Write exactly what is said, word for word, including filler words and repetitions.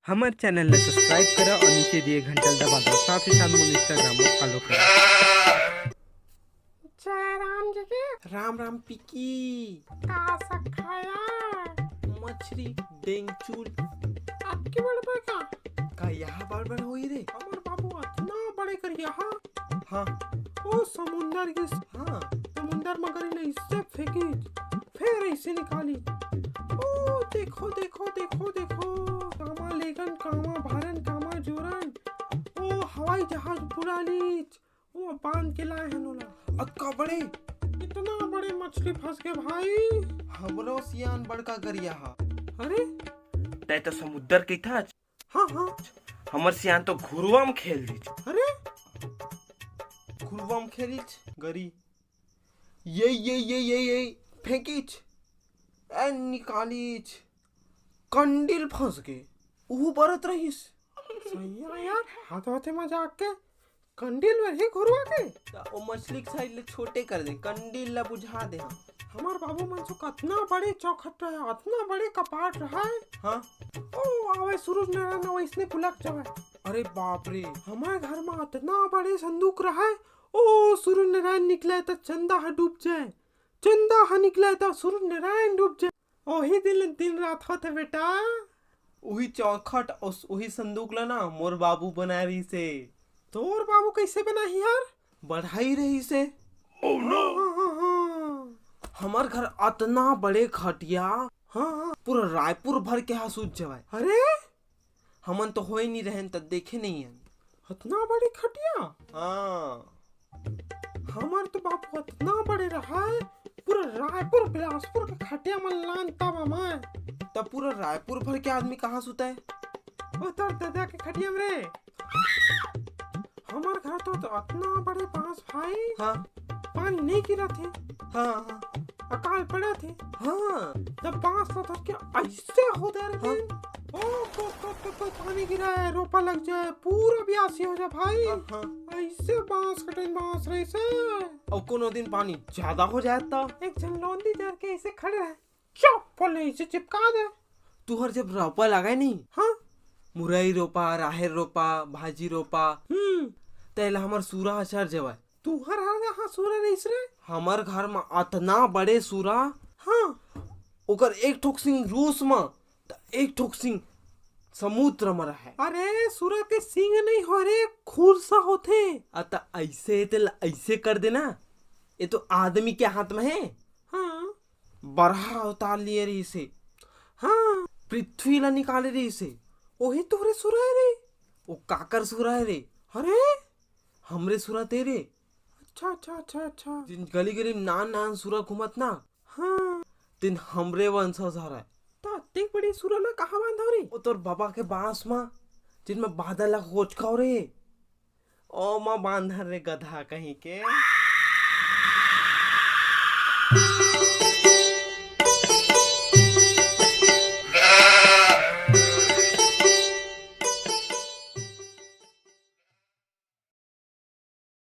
हमर चैनल ला सब्सक्राइब करा और नीचे दिए घंटा ला दबा दो, साथ ही साथ मोर Instagram ला फॉलो करा। जय राम जी की। राम राम पिकी। का सब खाया? मछली, डेंगचूल। अतकी बड़ बड़ का? का यहाँ बड़ बड़ होई रे? हमर बाबू अतना बड़े करिया हा। हाँ। ओ समुंदर के स-, हाँ, समुंदर म गरी ने इससे फेंकी, फेर ऐसे निकाली। ओ देखो, देखो, देखो, देखो, कामा लेगन, कामा भरन, कामा जोरन। ओ हवाई जहाज उड़ा लीच। ओ बांध के लाए हन ओला। अतका बड़े? इतना बड़े मछली फंस गे भाई। हमरो सियान बड़का गरिया हा। अरे? तै तो समुद्र के था। हाँ, हाँ। हमर सियान तो घुरवा म खेल दीच। अरे? घुरवा म खेलिच, गरी। ये, ये, ये, ये, ये, फेंकिच। ए, निकालिच। कंडील फंस गे। उहू बरत रहिस। सही है यार, हाथ हाथे मजाक के। कंडील में ही घुरवा के? त ओ मछली के साइज ले छोटे कर दे, कंडील ला बुझा दे हम। हमार बाबू मन सो कतना बड़े चौखट रहे, अतना बड़े कपाट रहे। हाँ। ओ, आवे सूरज नारायण, वैसने पुलक जावे। अरे बाप रे, हमार घर में अतना बड़े संदूक रहे। ओ, सूरज नारायण निकले त चंदा ह डूब जाए, चंदा ह निकले त सूरज नारायण डूब जाए। ओही दिन, दिन रात होथे बेटा। उही चौखट, उस, उही संदूक ला ना मोर बाबू बनाए रहिसे। तोर बाबू कैसे बनाही यार? बढ़ाई रहिसे। Oh no! हाँ, हाँ, हाँ। हमर घर अतना बड़े खटिया, हाँ, हाँ। पूरा रायपुर भर के हा सूत जवाय। अरे? हमन तो होए नहीं रहन, त देखे नहीं हन। अतना बड़े खटिया? हाँ। हमर तो बाप अतना बड़े रहा है, पूरा रायपुर बिलासपुर के खटिया मन लान तब हमाय। तब पूरा रायपुर भर के आदमी कहाँ सुता है? ओ तोर ददा के खटिया में रे। हमर घर तो, तो अतना बड़े बांस भाई। हाँ। पानी नहीं गिरा थे। हाँ, हाँ। अकाल पड़ा थे। हाँ। तब बांस तो धर के ऐसे हो दे रहे हाँ। थे। ओ, तो, तो, तो, तो पानी गिरा है, रोपा लग जाए, पूरा ब्यासी हो जाए भाई। हाँ, हाँ। ऐसे बांस कटन बांस रहे से। और कोनो दिन पानी ज्यादा हो जाए तो? एक झन लोंदी धर के ऐसे खड़े रहे, चुप बोले ऐसे चिपका दे। तुहर जब रोपा लगाए नहीं, हाँ। मुरई रोपा, राहेर रोपा, भाजी रोपा, हम्म। तेला हमर सूरा ह चर जवाय। तुहर हर जहाँ सूरा रहिस रे? हमर घर म अतना बड़े सूरा, हाँ। ओकर एक ठोक सिंग रूस म, त एक ठोक सिंग समुद्र म रहय। अरे, सूरा के सिंग नहीं हो रे, खुरसा होथे। अ, त ऐसे, तेला ऐसे कर देना, ये तो आदमी के हाथ में है। हाँ। बरहा अवतार लिए रहिसे। हाँ। पृथ्वी ला निकाले रहिसे। ओही तोहरे सूरा है रे। ओ काकर सूरा है रे? अरे? हमरे सूरा तेरे। अच्छा, अच्छा, अच्छा, अच्छा। जिन गली गली में नान नान सूरा घूमत ना। हाँ। तिन हमरे वंशज हरय। त अतेक बड़े सूरा ला कहाँ बांधव रे? ओ तोर बाबा के बांस मा, जिन में बादल ला कोचकाव रे। ओ मा बांधन रे गधा कहीं के।